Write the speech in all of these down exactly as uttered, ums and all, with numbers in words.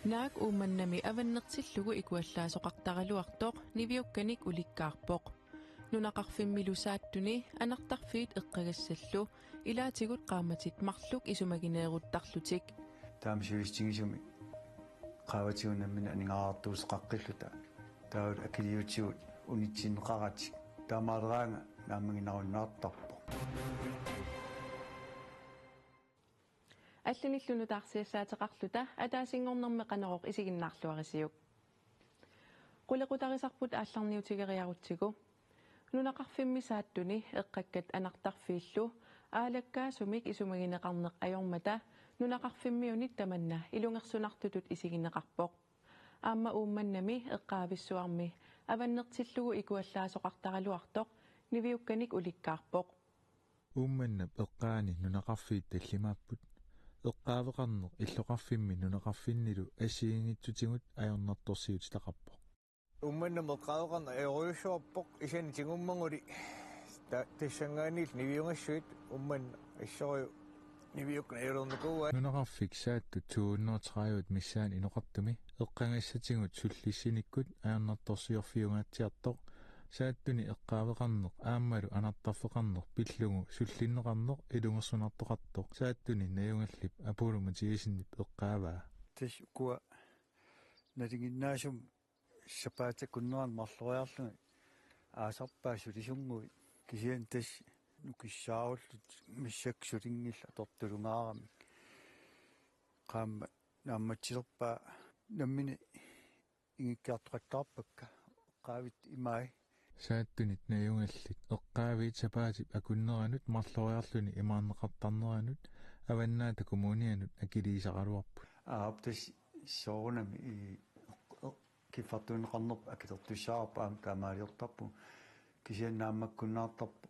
Naak Uummannami avannertillugu ikuallaasoqartaraluartoq niviukkanik ulikkaarpoq. Nunaqarfimmilu Saattuni anartarfiit eqqagassallu ilaatigut qaammatit marluk isumagineeruttarlutik. Taama sivisutigisumik qaavatigut nammineq aningaasartuuteqaqqilluta. Taavalu akiliutigut unitsinneqaratik. Taamaaleraangat naammaginarunnaartarpoq. Allanillu nutaarsiassaateqarluta ataasinngornermi Qanorooq isiginnaarluarisiuk. Qulequtarisarput aallarniutigeriarutsigu. Nunaqarfimmi Saattuni eqqakkat anartarfiillu aalakkaasumik isumagineqarneq ajormata nunaqarfimmiunit tamanna ilungersunartutut isigineqarpoq. Aamma Uummannami eqqaavissuarmi avannertillugu ikuallaasoqartaraluartoq niviukkanik ulikkaarpoq. Uummannap eqqaani nunaqarfiit tallimaapput. Eqqaaveqarneq illoqarfimmi nunaqarfinnilu assigiinngitsutigut ajornartorsiutitaqarpoq. Uummannami eqqaaveqarneq ajorujussuarpoq, isani tigummagulik ta-, tassanngaanniillu niviugassuit Uummannaq assorujuk niviukkanik ajornikuuaat. Nunaqarfik Saattut to hundrede og tredive missaani inoqartumi eqqagassatigut sullissinikkut ajornartorsiorfiungaatsiartoq Saattuni eqqaaveqarneq aammalu anartarfeqarneq pillugu sullinneqarneq ilungersunartoqartoq Saattuni najugallip Apollo Mathiassenip eqqaavaa. Tassa ukua nalinginnaasumik sapaatip akunnerani marloriarlugit aasarpaat sulisunnguit, kisianni tassa nukissaarullutik massakkut sulinngillat atortulungaaramik. Qaammat naammatsilerpaa nammineq ingikkiartoqattaarpakka eqqaavit imai. Saattunit najugallit eqqaaviit sapaatip akunneranut marloriarluni imaarneqartarneranut Avannaata Kommunianut akiliisaraluarput. Aap, tassa soorunami i-, kiffartuunneqarnerput akilertussaavoq, aamma taamaaliortarpugut. Kisianni naammakkunnaartarpoq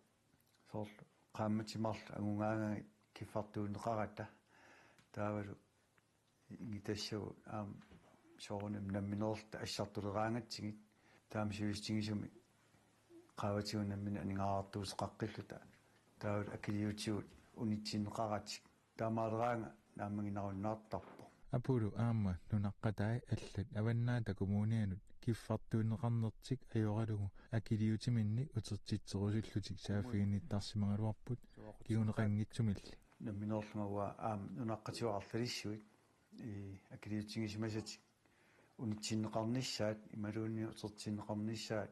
soorlu qaammatit marluk angugaangagit kiffartuunneqarata. Taavalu ingitassagut aamma soorunami nammineerluta assartuleraangatsigit. Taama sivisutigisumik qaavatigut nammineq aningaasartuuteqaqqilluta. Taavalu akiliutigut unitsinneqaratik. Taamaaleraangat naammaginarunnaartarpoq. Apollo aamma nunaqqatai allat Avannaata Kommunianut kiffartuunneqarnertik ajoralugu akiliutiminnik utertitserusullutik saaffiginnittarsimagaluarput kinguneqanngitsumilli. Nammineerlunga uanga aamma nunaqqatigut arlalissuit, ii, akiliutigisimasatik unitsinneqarnissaat imaluunniit utertinneqarnissaat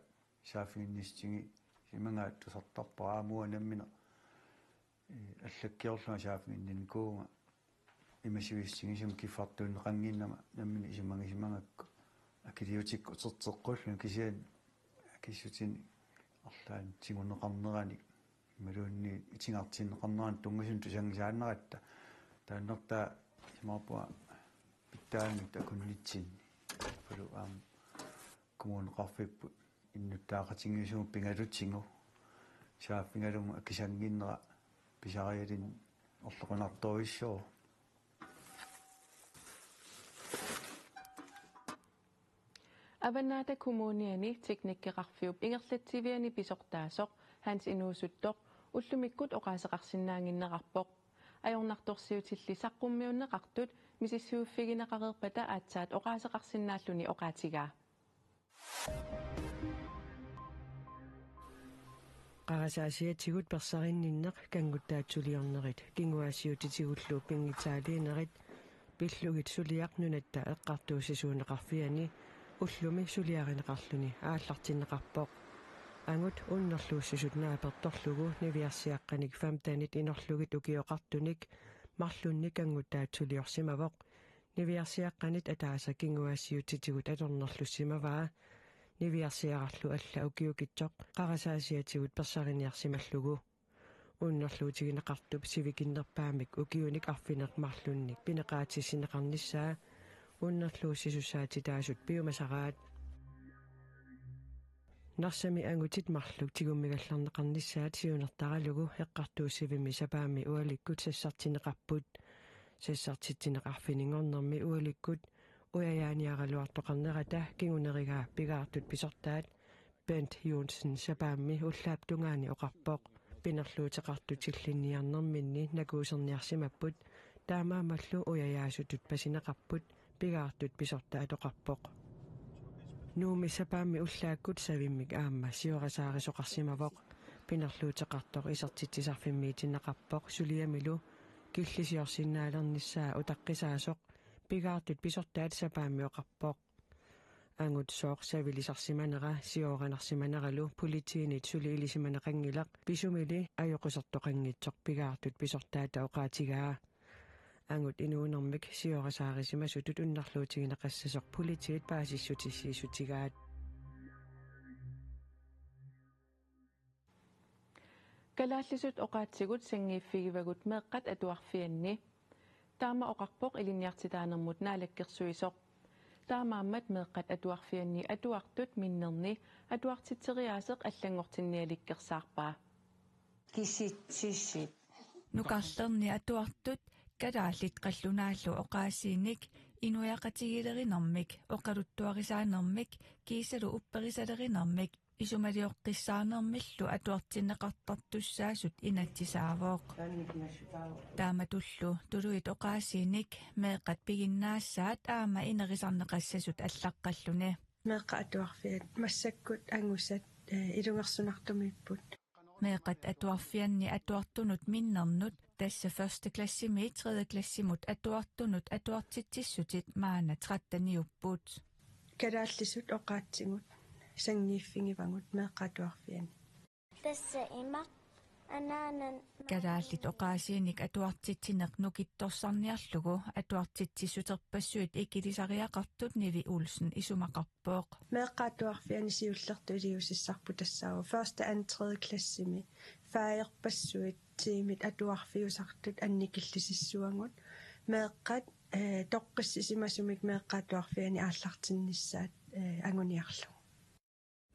saaffiginnissutigisimagaat tusartarpara. Aamma uanga nammineq, ii, allakkiorlunga saaffiginninnikuuvunga ima sivisutigisumik kiffartuunneqannginnama nammineq isumagisimagakku. Akiliutikkut uterteqqullugit kisianni akissutinik arlaannik tiguneqarneranik imaluunniit itigartinneqarneranik tunngasunik tusanngisaannaratta. Taannertaa isumaqarpunga pitsaanermut akunnitsinni. Apollo aamma kommuneqarfipput innuttaaqatigiissummut pigalutigu saaffigalugu akisannginnera pisarialinnik orloqunartorujussuuvoq. Avannaata Kommuniani teknikkeqarfiup ingerlatsiviani pisortaasoq Hans Inuusuttoq ullumikkut oqaaseqarsinnaaginnerarpoq. Ajornartorsiutilli saqqummiunneqartut misissuiffigineqareerpata aatsaat oqaaseqarsinnaalluni oqaatigaa. Qarasaasiatigut persarinninneq, kannguttaatsuliornerit, kinguaassiuutitigullu pinngitsaaliinerit pillugit suliaq Nunatta Eqqartuussisuuneqarfiani ullumi suliarineqarluni aallartinneqarpoq. Angut unnerluussisut naapertorlugu niviarsiaqqanik femtenit inorlugit ukioqartunik marlunnik kannguttaatsuliorsimavoq. Niviarsiaqqanit ataaseq kinguaassiuutitigut atornerlussimavaa. Niviarsiararlu alla ukiukitsoq qarasaasiatigut persariniarsimallugu. Unnerluutigineqartup sivikinnerpaamik ukiunik arfineq-marlunnik pineqaatissinneqarnissaa unnerluussisussaatitaasut piumasaraat. Narsami angutit marluk tigummigallarneqarnissaat siunertaralugu eqqartuussivimmi sapaammi ualikkut sassartinneqarput. Sassartitsineq arfininngornermi ualikkut ujajaaniaraluartoqarnerata kingunerigaa pigaartut pisortaat Bent Johnsen sapaammi ullaap tungaani oqarpoq. Pinerluuteqartut tillinniarnerminni nakuuserniarsimapput, taamaammallu ujajaasutut pasineqarput, pigaartut pisortat atoqarpoq. Nuummi sapaammi ullaakkut savimmik aamma siorasaarisoqarsimavoq. Pinerluuteqartoq isertitsisarfimmiitinneqarpoq suliamilu killisiorsinnaalernissaa utaqqisaasoq, pigaartut pisortaat sapaammi oqarpoq. Angut sooq savilisarsimanera sioranarsimaneralu politiinit suli ilisimaneqanngilaq, pisumili ajoqusertoqanngitsoq pigaartut pisortaata oqaatigaa. Angut inuunermik siorasaarisimasutut unnerluutigineqassasoq politiit paasissutissiissutigaat. Kalaallisut oqaatsigut sanngiiffigivagut meeqqat atuarfianni. Taama oqarpoq Ilinniartitaanermut Naalakkersuisoq. Taamaammat meeqqat atuarfianni atuartut minnerni atuartitseriaaseq allanngortinnialikkersaarpaa. Kisitsisit. Nukarlerni atuartut kalaallit qallunaallu oqaasiinik inuiaqatigilerinermik, oqaluttuarisaanermik kiisalu upperisalerinermik isumalioqqissaanermillu atuartinneqartartussaasut inatsisaavoq. Taamatullu tuluit oqaasiinik meeqqat piginnaassaat aamma inerisarneqassasut allaqqalluni. Meeqqat atuarfiat massakkut angusat, eh, ilungersunartumiipput. Meeqqat atuarfianni atuartunut minnernut, tassa første klassimi tredje klassimut atuartunut atuartitsissutit maanna tretteniupput. Kalaallisut oqaatsigut sanngiiffigivagut meeqqat atuarfianni. Tassa imaq anaanan. Kalaallit oqaasiinik atuartitsineq nukittorsarniarlugu atuartitsissuterpassuit ikilisariaqartut Nivi Olsen isumaqarpoq. Meeqqat atuarfianni siullertut iliuusissarput tassaavoq første, anden, tredje klassimi faajerpassuit tiimit atuarfiusartut annikillisissuagut. Meeqqat, eh, toqqissisimasumik meeqqat atuarfianni aallartinnissaat, eh, anguniarlugu.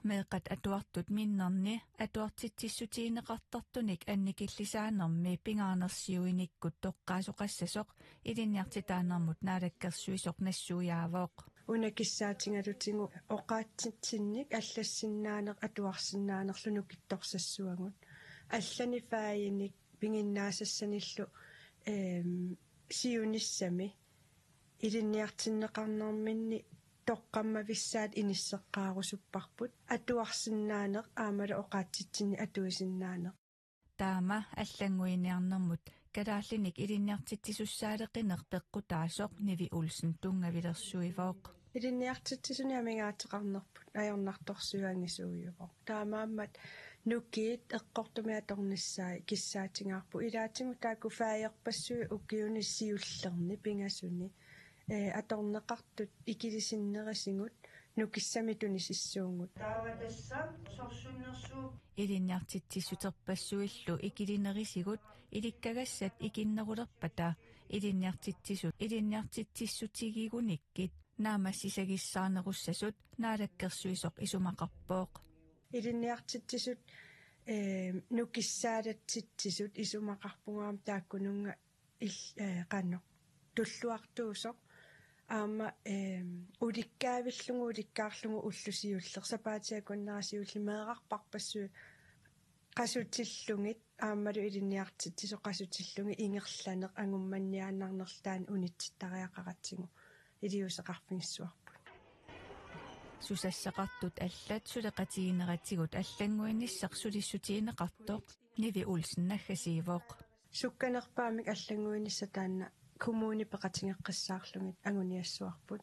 Meeqqat atuartut minnerni atuartitsissutigineqartartunik annikillisaanermi pingaarnersiuinikkut toqqaasoqassasoq ilinniartitaanermut naalakkersuisoq nassuiaavoq. Una kissaatigalutigu oqaatsitsinnik allassinnaaneq atuarsinnaanerlu nukittorsassuagut. Allanik faaginik piginnaasassanillu, ehm, siunissami ilinniartinneqarnerminni toqqammavissaat inisseqqaarusupparput, atuarsinnaaneq aammalu oqaatsitsinnik atuisinnaaneq. Taama allannguiniarnermut kalaallinik ilinniartitsisussaaleqineq peqqutaasoq Nivi Olsen tunngavilersuivoq. Ilinniartitsisunik amigaateqarnerput ajornartorsiuangisuujuvoq. Taamaammat nukiit eqqortumik atornissaat kissaatigaarput. Ilaatigut taakku faajerpassuit ukiuni siullerni pingasuni, eh, atorneqartut ikilisinnerisigut nukissamik tunisissuugut. Taava tassa sorsunnersuup. Ilinniartitsissuterpassuillu ikilinerisigut ilikkagassat ikinnerulerpata ilinniartitsisut ilinniartitsissutigigunikkit naammassisagissaarnerussasut naalakkersuisoq isumaqarpoq. Ilinniartitsisut, eh, nukissaalatsitsisut isumaqarpugut aamma taakkununnga il-, eh, qanoq tulluartuusoq aamma, eh, ulikkaavillugu ulikkaarlugu ulloq siulleq sapaatip akunnera siulleq meerarpassuit qasutillugit aammalu ilinniartitsisut qasutillugit ingerlaneq angummanniaannarnerlu taanna unitsittariaqaratsigu iliuuseqarfigissavarput. Susassaqartut allat suleqatigineratigut allannguinissaq sulissutigineqartoq Nivi Olsen naggasiivoq. Sukkanerpaamik allannguinissaq taanna kommuni peqatigeqqissaarlugit anguniassavarput.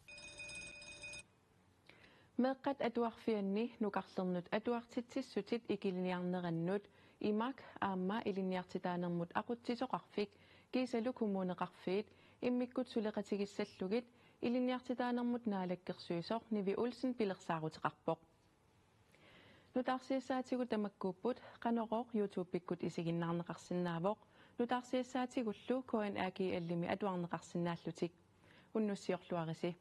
Meeqqat atuarfianni nukarlernut atuartitsissutit ikiliniarnerannut imak aamma ilinniartitaanermut aqutsisoqarfik kiisalu kommuneqarfiit immikkut suleqatigissallugit ilinniartitaanermut naalakkersuisoq Nivi Olsen pilersaaruteqarpoq. Nutaarsiassaatigut tamakkuupput, Qanorooq YouTube-ikkut isiginnaarneqarsinnaavoq, nutaarsiassaatigullu K N R G L-imi atuarneqarsinnaallutik. Unnussiorluarisi.